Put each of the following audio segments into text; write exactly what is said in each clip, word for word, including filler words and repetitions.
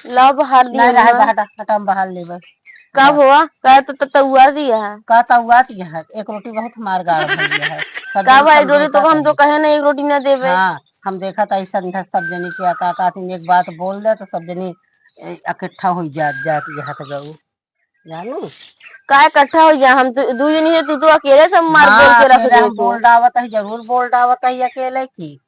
लाओ, बहार दिया नहीं रहा, हमार। हटा, हटा, हम बहार लेबे। कब हुआ? का तो, तो, तो उआर दिया है। का तो उआर दिया है? एक रोटी बहुत हमार गाढ़ भइया है। सब का दिन भाई, समझौता रोटी तो हम तो करी। कहे नहीं, एक रोटी ना देबे। हाँ, हम देखा था, ऐसा सब जनी के का, का, एक बात बोल दे, तो सब जनी, ए, इकट्ठा हो जात, जात, जात गऊ। जानू? का इकट्ठा हो जा? हम तो दू जनी है, तू तो अकेले से मार हाँ, बोल के रख अकेले दे हम तू। बोल डावत है, जरूर बोल डावत है अकेले की।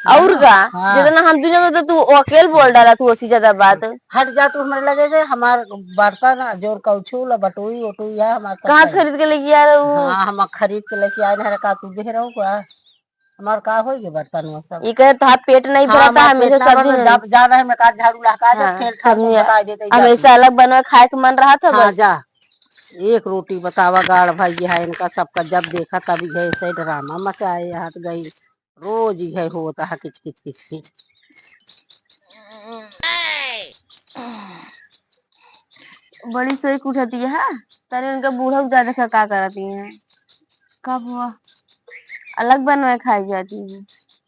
और जानू? का? हाँ। जितना हम दुनिया में तो तू अकेले बोल डाला तू, ओसी ज्यादा बात। हट जा तू हमरे लगे से, हमार बर्तन, जोर कौछू, ला बटोई, ओटोई है, हमार सब कहाँ से सही। खरीद के लेके आ रहे हो? हाँ, हम खरीद के लेके आए, नहीं का तू दे रहो का? हमार का होई गे बर्तन वो सब? ई कहे, "तोहार पेट नहीं हाँ, भरता, हमार हमेशा पेट ना सब्जी भरता, नहीं।" जब जा रहे में का झाड़ू लहका दे, हाँ, खेल खाल सब के नहीं, बता देते, जा हमेशा तू। अलग बनवा, खाए के मन रहा था हाँ, बस। जा। एक रोटी बतावा, गाड़ भाई है इनका सबका, जब देखा तब इहे ऐसे ड्रामा मचाए हाथ गई। रोज इहे होता है किच किच किच किच। बड़ी सोई के उठती है, तनी उनका बूढ़ा उठा देखा का करती है। कब हुआ? अलग बनवाए खाए जाती है।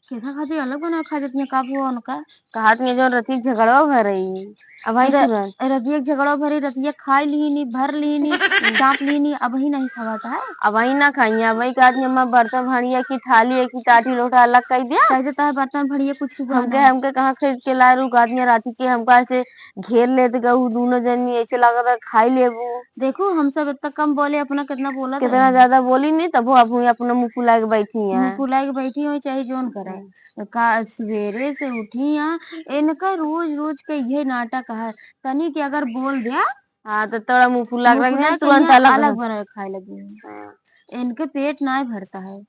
केकरा खातिर अलग बनवाए खाए जाती है? कब हुआ उनका? कहत में जो रतिया के झगड़वा भर रही, अब वहीं इधर सुनत। रतिया के झगड़वा भरी, रतिया खाई लीनी, भर लीनी, चाप लीनी, अब वहीं नहीं खवाता है। अब वहीं ना खाइए, अब वहीं कहत में अम्मा बर्तन भड़िया की थाली है कि टाटी लोटा अलग कर दिया। कह देता है बर्तन भड़िया कुछ भी हमके, बना। हमके कहाँ से खरीद के लाए रहू? कहत में राती के हमका ऐसे घेर लेत गऊ, दोनों जनी ऐसे लागत है खाई लेबू। देखो, हम सब इतना कम बोले, अपना कितना बोला था। कितना ज्यादा बोली नहीं, तब वो अब हुई अपना मुंह फुला के बैठी हैं। मुंह फुला के बैठी हो, चाहे जोन करे। हम्म। का सवेरे से उठी हैं, इनका रोज रोज के ये नाटक है। तनी के अगर बोल दिया, हाँ, तो थोड़ा मुंह फुला के मुंह रख फुला दिया, के तुरंत यहाँ अलग अलग हो। बना के खाए लगी हैं। हाँ। इनके पेट ना भरता है।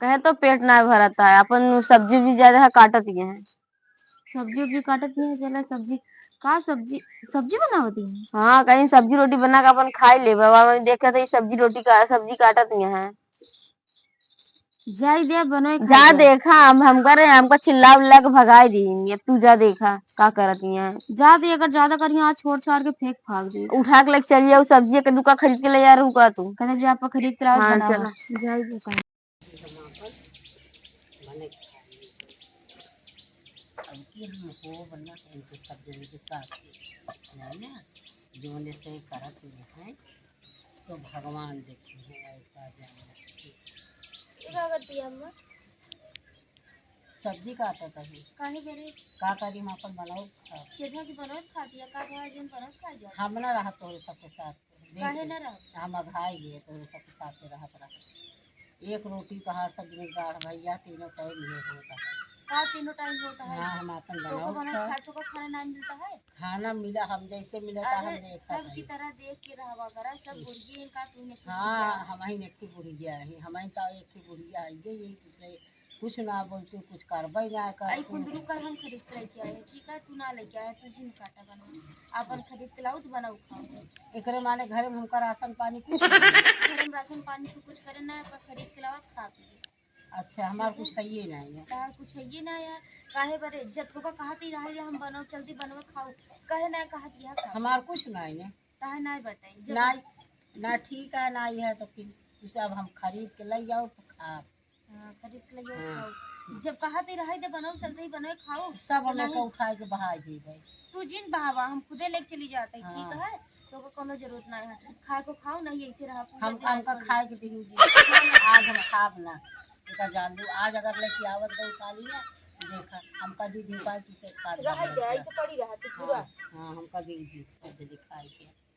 कहे तो पेट ना भरता है, अपन सब्जी भी ज्यादा है काटत ये हैं। सब्जी उब्जी काटत नहीं है, चला सब्जी, का सब्जी, सब्जी बनावती है? हाँ, कहीं सब्जी रोटी बना के अपन खाई ले। बाबा, मैं देखे तो ये सब्जी रोटी का, सब्जी काटत नहीं है। जाई दे बनोए खाई जा दे। देखा, हम, हम करे, हमका चिल्ला उल्ला के भगाई दी। अब तू जा देखा, का करत ही है। जा दे, अगर ज्यादा करिए, आज छोड़ छाड़ के फेंक फाक दे। उठा के लेके चलिए, उ सब्जी के दुका खरीद के ले जा रहू का तू? कदे जा पर खरीद के लाओ, हाँ, बनावा। चला। जाई दे कहीं। हम आपन बने के खाई। अब की हम हो बना के इनके सब जने के साथ ही, है ना? जोने से करत हुए हैं, तो भगवान देखी हैं, ऐसा जाने। ये का करती है अम्मा? सब्जी काटत हई। काहे करे? का करी, हम आपन बनाओ खा। केधा की बनाओ खा दिया, का भा जोन बनाओ खा जा। हम ना रहत तोहरे सबके साथ। देख काहे ले। ना रहत? हम अघाई गए तोहरे सबके साथ रहत रहत। एक रोटी कहा सब दिन गाढ़ भैया, तीनों टाइम ये होता है। का तीनों टाइम होता है? ना, हम आपन तो बनाओ बनाओ खा। खा, तो का खाना ना मिलता है? खाना मिला, हम जैसे मिले था, हम अरे, देखा सब की था। तरह देख के रहवा करा, सब हम्म। बुढ़िए हैं का, तू ही एक हाँ, बुढ़िया है। हम ही एक ही बुढ़िया है, हम ही तो एक ही बुढ़िया है, ये, ये दूसरे कुछ ना बोलते, कुछ करबे ना कर। आई कुंदरू कर हम खरीद के लेके आए, ठीक है, तू ना लेके आए, तू जिन काटा बनाओ, अपन खरीद के लाओ तो बनाओ खाओ। एकरे माने घरे में हमका राशन पानी कुछ नहीं। घरे में राशन पानी तू कुछ करे ना, अपन खरीद के लाओ खा पी। अच्छा, हमार कुछ हइये ना है। तार कुछ हइये ना है, काहे बरे जब तोका कहत ही रहा हम बनाओ, जल्दी बनाओ खाओ, कहे ना कहत यह खाओ। हमार कुछ ना है। काहे ना बटे? जब ना, ना ठीक है, ना है तो फिर उसे अब हम खरीद के ले जाओ तो खाब। हाँ, खरीद के लइयो हाँ। खाओ। जब कहत ही रहे दे बनाओ, चलते ही बनाए खाओ। सब तो हमें नहीं। को उठाए के बहाई देबे। तू जिन बहावा, हम खुदे लेके चली जाते, हाँ। ठीक है? तो को कोनो जरूरत ना है। खाए को खाओ, नहीं ऐसे रहा, पूरा हम दिन हमका ऐसे खाए के दीहू जी। आज हम खाब ना। एका जान दू, आज अगर लेके आवत गई काली ना, देखा, हम कभी भी पाए तुझे खा रह जाए, ऐसे पड़ी रहा तू पूरा। हाँ, हाँ, हम कभी भी खा दे खाए के।